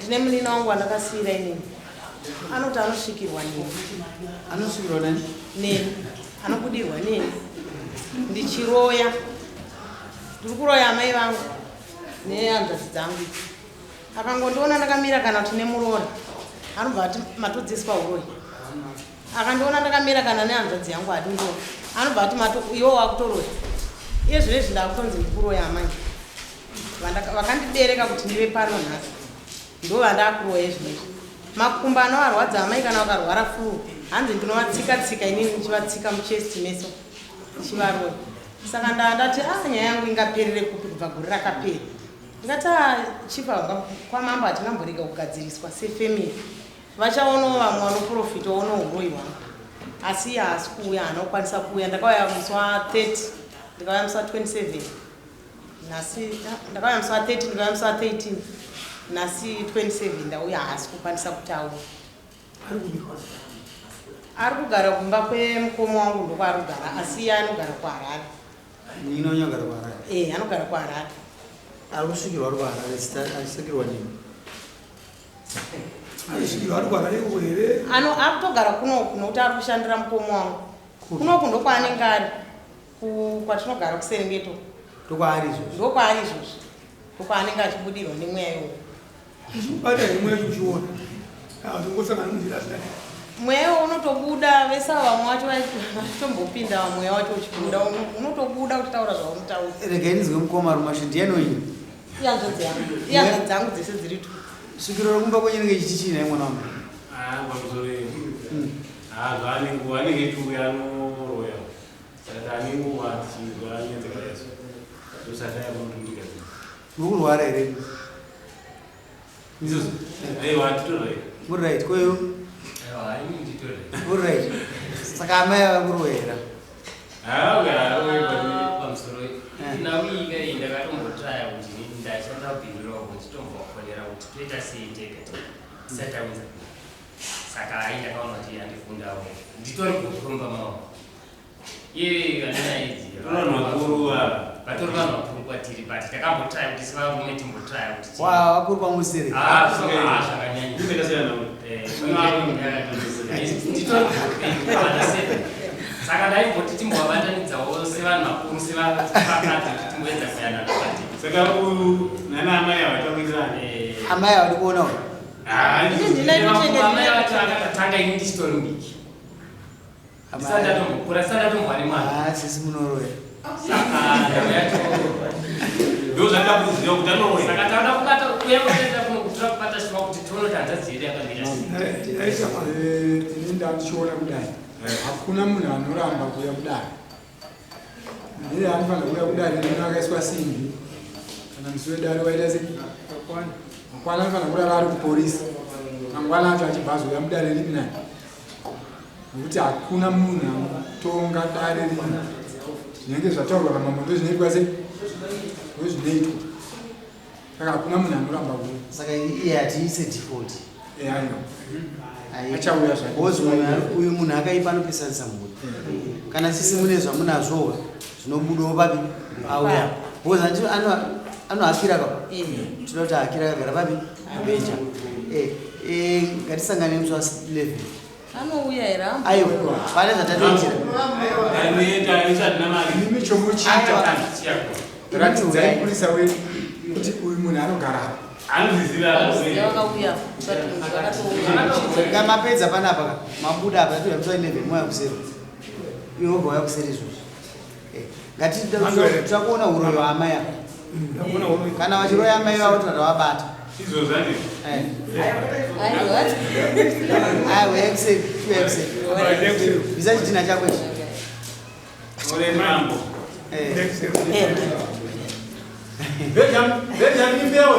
Ndine munina wangu wandakasiira inini. Anoti anosvikirwa neni. Anosvikirwa nani? Neni. Anobudirwa neni. Ndichiroya. Ndiri kuroya amai vangu nehanzvadzi dzangu idzi. Akangondiona ndakamira kana kuti nemuroora anobva ati matodziiswa uroyi. Akandiona ndakamira kana nehanzvadzi yangu adindiona anobva ati mato iwe wakutoroya. Iye zvino izvi ndakutonzi ndikuroya amai. Vakandibereka kuti ndive pano nhasi ndovandakuroya izvino izvi. Makumbo anovarwadza amai kana vakarwara furu hanzi ndinovatsika tsika inini ndichivatsika muchest meso ndichivaroya. Saka ndandati ah nyaya yangu ingaperere kupi kubva gore rakapera. Ndikati ah chief ava kwamambo hatingamborega kugadziriswa sefamily. Vachaonawo vamwe vanoprofita onawo huroyi hwangu. Asi iye haasi kuuya haana kukwanisa kuuya. Ndakauya musi wa 30 ndikauya musi wa 27 nhasi ndakauya musi wa 30 ndikauya musi wa 13 nhasi 27 ndauya haasi kukwanisa kuti auye. Ari kugara kumba kwemukoma wangu ndokwaari kugara asi iye anogara kuHarare. Nina anogara kuHarare? Eh, anogara kuHarare. Ari kusvikirwa ari kuHarare, achisvikirwa nini? Anosvikirwa ari kuHarare uko here? Ano akutogara kunoku nokuti ari kushandira mukoma wangu. Kunoku ndokwaanenge ari kwatinogara kuSerengeti. Ndokwaari izvozvi. Ndokwaari izvozvi. Ndokwaanenge achibudirwa nemweya iwowo. Uchibata here mweya wacho uchiona? Kana kuti ungosangana munzira asina. Mweya iwowo unotobuda vese ava vamwe vacho vachitombopinda mweya wacho uchibuda unotobuda uchitaura zvaunotaura. Regai ndinzwe mukoma Rumashe ndiani wenyu? Ihanzvadzi yangu. Ihanzvadzi dzangu dzese dziri tu. Svikiro rekumba kwenyu rinenge ichiti chii nhai mwana wangu? Ah, pamusoro mm. Ah, zvaane nguva anenge echiuya anoroya. Saka taane nguva tichinzwa nyaya dzakadai so. Ndosaka yakunotumika. Muri kurwara here? Izvozvo. Aiwa, titori right. Muri right koyo? Aiwa, ini nditori right. Muri right. Saka amai ava kurohera. Pamusoro nhau iyi ka iyi ndakatombotraya kuti ndashandira bhindura uko ndichitombovafonera kuti toita sei tega tega tisati taunza saka ai ndakaona kuti andifundawo nditori kukurumba maoko iye vane idzi vatori vanhu vakuru kwatiri but takambotraya kuti sevarume timbotraya kuti vakuru kwamusiri ah, zvakanyanya saka ndaimboti timbovabatanidzawo sevanhu vakuru sevakadzi kuti timboedza kuyanana saka uyu nana amai havatawirirani eh. amai havadi kuona uyu amai vacho akatanga ini ndichitori mudiki ndisati ndatombokura ndisati ndatombwa nemwana ah, sisi munoroya saka nhau yacho ndo zvandakuziva kuti anoroya saka tauda kubata kuya kuenda kuno kutura kubata shuwa kuti tione kuti hanzvadzi yedu yakamira sei eh, ini ndachiona kudai hakuna munhu anoramba kuuya kudare ndiye anofanira kuuya kudare neno akaiswa simbi kana musi wedare waita se makwana anofanira kurara ari kuporisi mangwana acho achibva azouya mudare ripi nani Nokuti hakuna munhu anotonga dare rino. Zvinenge zvataurwa namambo ndozvinoitwa sei? Ndozvinoitwa. Saka hakuna munhu anoramba kuuya. Saka iye hatiise default. Eh, aiwa. Achauya zvake. Because uyu munhu akaipa anopesanisa mhuri. Kana sisi mune zvamunazvowo zvinobudawo papi auya. Because anohakira ka. Eh. Tinoda kuti ahakira akagara papi? Beja. Eh, eh, ngatisangane musi wa 11. Anouya here? Aiwa, pane zvatatoitira. Imi chomuchiita ratidzai purisa wedu kuti uyu munhu anogara apa. Mapedza panapa ka mabuda apa tatoita musi wa 11 mouya kuseri. Iwe wobva wauya kuseri izvozvi. Eh, ngatitoda kuona huroyi hwaamai ava. Kana vachiroya amai vavo tinoda vabata. Eh. Aiwa, yakuseri, yakuseri. Bvisa chitinha chako ichi. Eh. Benjamin Mbewe.